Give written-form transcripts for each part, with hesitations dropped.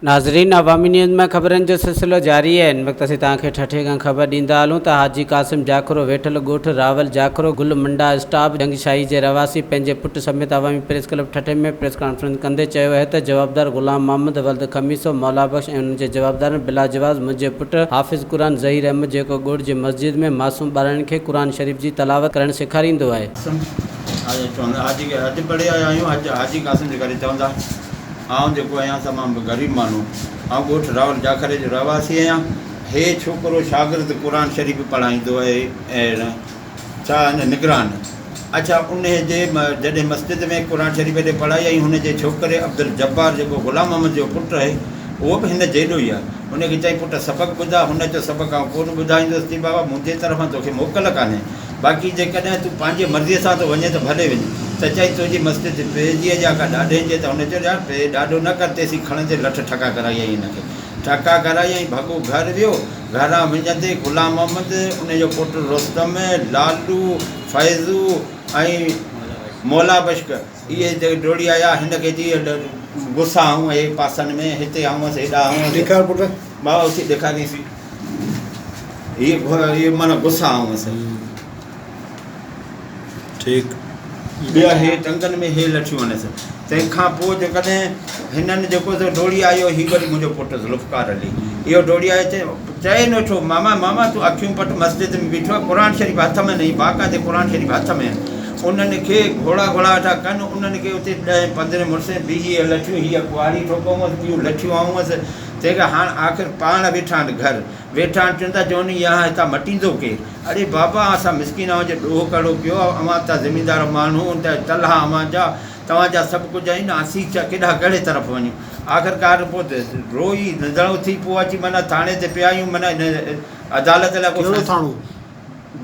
ناظرين عوامي نيوز ۾ خبرن جو سلسلو جاري آهي ان وقت اسين توهان کي ٺٽي کان خبر ڏيندا هلون ته حاجي قاسم جاکرو ويٺل ڳوٺ راول جاکرو گل منڊا اسٽاپ جنگ شاهي جي رهواسي پنهنجي پٽ سميت Awami press club Thatta ۾ press conference ڪندي چيو آهي ته جوابدار غلام محمد ولد خميسو مولا بخش ۽ انهن جي جوابدارن بلاجواز منهنجي پٽ حافظ قرآن ظهير احمد جيڪو ڳوٺ جي مسجد ۾ معصوم ٻارڙن کي قرآن شريف جي تلاوت ڪرڻ سيکاريندو آهي. قاسم چوندا حاجي کي حج پڙهي آيا آهيون حج حاجي قاسم جي ڪري چوندا. آئون جيڪو آهيان تمام غريب ماڻهو. آئون ڳوٺ راول جاکري جو رهواسي آهيان. هي ڇوڪرو شاگرد قرآن شريف پڙهائيندو آهي ۽ ڇا هن نگران. اڇا انهي جي جڏهن مسجد ۾ قرآن شريف هيڏي پڙهائي ۽ هن جي ڇوڪري عبدالجبار جيڪو غلام محمد جو پٽ آهي اهو به هن جيڏو ئي آهي ان کي چيائين پٽ سبق ٻڌاء هن چيو سبق آئون ڪونه ٻڌائيندس چي بابا منهنجي طرفان توکي موڪل ڪانهي باقي جيڪڏهن تون پنهنجي مرضيء سان ٿو وڃين ته ڀلي وڃ. ته چيائين، تنهنجي مسجد پيء جي آهي يا ڪا ڏاڏي جي؟ ته هن چيو، يار پيء ڏاڏو نه ڪر، تيسين کڻندي لٺ ٺڪا ڪرايائين هن کي. ٺڪا ڪرايائين، ڀڳو گهر ويو. گهران وڃندي غلام محمد، ان جو پٽ رستم، لالو، فيضو ۽ مولا بشڪ اهي ڊوڙي آيا. هن کي چي، غصا آئون اهي پاسن ۾، هتي آئونس، هيڏا آئونس. ڏيکار پٽ. بابا اٿي ڏيکارينسين. هي هي معنيٰ غصا آئونس. ٺيڪ. ٻيا هي ٽنگن ۾ هي لٺيون هنس. تنهن کان پوء جيڪڏهن هنن جيڪو سو ڊوڙي آيو هي وري منهنجو پٽ ذوالفقار علي اهو ڊوڙي آيو چئي چئي نه ويٺو ماما ماما تون اکيون پٽ مسجد ۾ بيٺو آهي قرآن شريف هٿ ۾ نئي باقاعدي قرآن شريف هٿ ۾ آهن انهن کي گهوڙا گهوڙا ويٺا ڪن انهن کي اتي ڏهين پندرهين مڙسين بيهي اهي لٺيون هيء ڪهاڙي ٺوڪئونس ٻيون لٺيون آئونس تنهن کان هاڻ آخر پاڻ ويٺا آهن گهر ويٺا آهن چون ٿا جون يا هتان مٽيندو ڪير؟ اڙي بابا اسان مسڪين اوهان جو ڏوهه ڪهڙو ڪيو آهي اوهان ته زميندار ماڻهو ته تلها اوهان جا توهان جا سڀ ڪجهه آهن اسين ڇا ڪيڏانهن ڪهڙي طرف وڃون آخرڪار پوء روئي نڌڻو ٿي پوء اچي معنيٰ ٿاڻي تي پيا آهيون معنيٰ هن عدالت لاء ڪو ڪهڙو ٿاڻو؟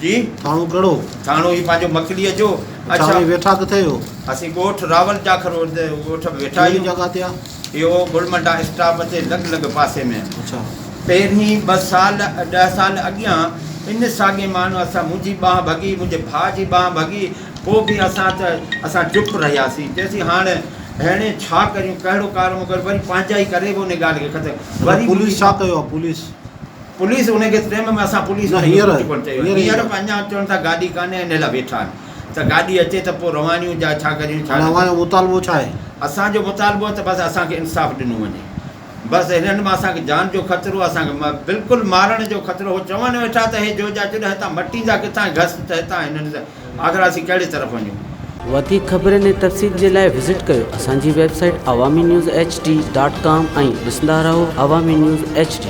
جي؟ ٿاڻو ڪهڙو؟ ٿاڻو هي پنهنجو مڪليء جو. اڇا اوهين ويٺا ڪٿي آهيو؟ اسين ڳوٺ راول جاکرو ڳوٺ ۾ ويٺا ڪهڙي آهيون. جڳهه تي آ؟ اهو گلمنڊا اسٽاپ تي لڳ لڳ پاسي ۾. اڇا. پهرين ٻه سال ڏهه سال اڳيان ان ساڳئي ماڻهو اسان منهنجي ٻانهن ڀڳي، منهنجي ڀاء جي ٻانهن ڀڳي، پوء به اسان ته اسان چپ رهياسين. چيسين هاڻ هيڻي ڇا ڪريون، ڪهڙو ڪارنامو ڪريون، وري پنهنجا ئي ڪري به ان ڳالهه کي ختم. وري پوليس ڇا ڪيو آ پوليس؟ پوليس ان کي ٽيم ۾ اسان پوليس نه ان کي هينئر ڪجهه ڪونه چيو هينئر هينئر به اڃا چون ٿا گاڏي ڪانهي ان لاء ويٺا آهن ته گاڏي اچي ته پوء روانيون جا ڇا ڪريون ڇا هاڻي نه اوهان جو ڪريون. مطالبو ڇا آهي؟ اسان جو مطالبو آهي ته بس اسان کي انصاف ڏنو وڃي بس هنن مان اسان کي جان جو خطرو اسان کي بلڪل مارڻ جو خطرو هو چون ويٺا ته هي جو جا چڏ هتان مٽيندا ڪٿان گس ته هتان هنن آخر اسين ڪهڙي طرف وڃون. وڌيڪ خبرن ۽ تفصيل جي لاء وزٽ ڪيو اسان جي website Awami news H D dot com ۽ ڏسندا رهو عوامي نيوز ايڇ ڊي.